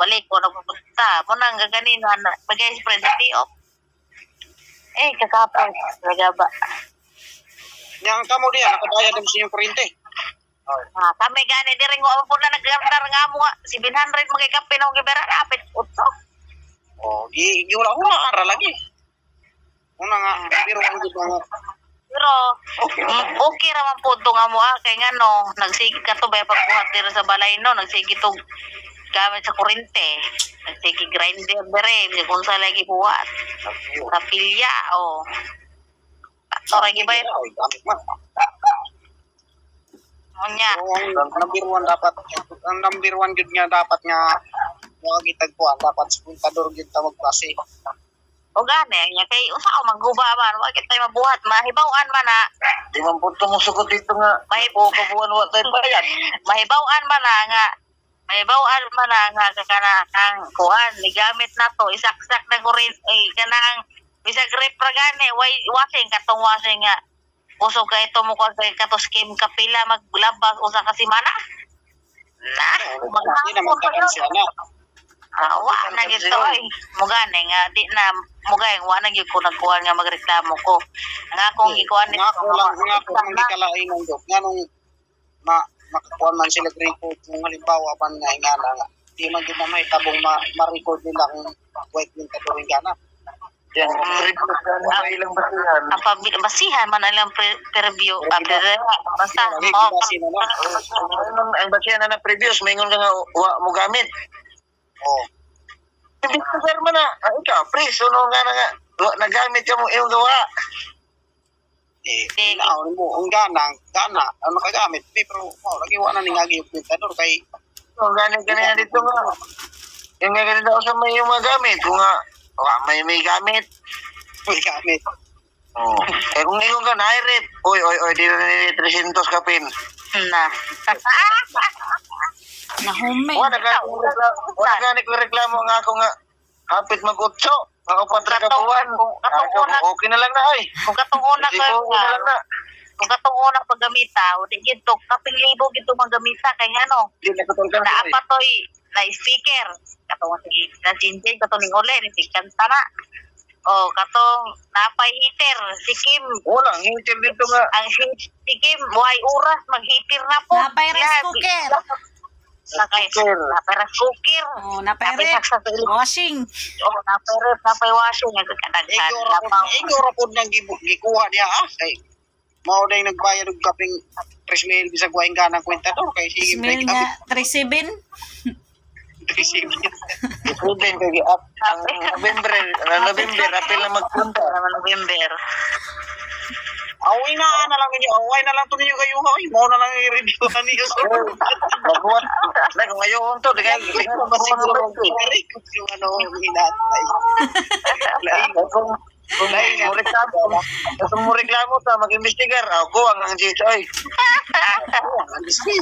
Balik ko na pupunta. Mo nang ganina na bagay spread na di off. Eh, kakapos. Lagaba. Yang kamo diya nakabayad ang sa inyong kuryente. Ah, kami gani diri ngo po na nagandar nga mo nga 700 mga kape na gibera apit utso. Oh, gi gi wala una ara lagi. Una nga pero ang gid nga Pero okay ra man po to nga mo ah, kay ngano nagsige ka to bay pagbuhat diri sa balay no, nagsige to gamit sa kuryente. Nagsige grinder dere, bisag unsa lagi buhat. Kapilya oh. Ora gibay Ay, gamit man. unya. Pero ang number one dapat, ang number one gyud nga dapat nga mga gitagpuan dapat sa kontador gyud ta magbase. O gani nya kay usa ka mangguba man, wa gid tay mabuhat, mahibaw-an man na, Di man po tumusugot dito nga. May- Po kabuan wa tayo bayad. mahibaw-an man na nga mahibaw-an man na nga kana ang kuan ni gamit na to isaksak na ko rin eh, kanang bisag rep ra gani way washing katong washing nga kusog kay ito mo ko kay kato scheme kapila maglabas usa ka semana na Hindi na magtakan siya na. Ah, wa na gyud to oy. Mugani nga di na mugay wa na gyud ko nagkuan nga magreklamo ko. Nga akong gikuan Nga ako lang, nga ako lang gikalainan jud. Nga nung ma makakuan man sila og record kung halimbawa man nga ingana nga di man gyud na may tabong ma, ma-record nila kung white kontador yung gana. Yan, review ka na ilang basihan. Ang basihan man ang preview ah, basta Lagi oh, gibase na lang. Ang basihan na na previous, maingon ka nga wa mo gamit. Oh. Hindi ka sir man na. Ah, ikaw, pre, suno nga na nga. Wa, nagamit ka mo iyong gawa. Eh, inaon mo ang gana, ang gana, ang nakagamit. Eh, pero oh, lagi wa na ni ngagi yung kontador kay So, gani ganyan dito nga. Yung nga ganito sa may yung mga gamit. Kung nga, wa, may gamit. May gamit. Oh. Eh kung ingon ka, nairip. Oy, oy, oy, di na nili 300 kapin. Na. Nahumay. Wala ka, wala ka reklamo nga ako nga hapit mag-utso. Mga upat ra ka buwan. Katong una, Okay na lang na ay. kung katong una Sige, okay na lang na. Kung katong una paggamita, o di gito, kaping libo gito manggamita kay ngano. Di na katol ka na. Naa toy na speaker. Katong si na Jinjin, katong ning uli, ni si kanta na. O katong napay heater, si Kim. Wala, ang hitir dito nga. Ang si Kim, way oras mag-heater na po. Napay rice cooker. Napay, Cooker. napay rice cooker. Oh, napay Napay rep. saksak sa ilong. Washing. Oh, napay rep, napay washing. Kadaghan. Ego ra Lapaw. po, ego ra po nang gikuha niya ah. Kay mao na yung nagbayad og kaping 3,000 bisag wa ganang kwentador kay sige Smell nga 37. 3,000. Prudent kay up ang November, ang November apil na magpunta. Naman November. Away na na lang ninyo, away na lang to ninyo kayo hoy. Mao na lang i-review niyo sir. Magbuhat. Na kung ngayon to, di kay Di ko ba siguro record yung ano hinatay. Lain. Kung mo reklamo, kung mo reklamo ta mag-imbestigar, ako ang GHI. Ang display.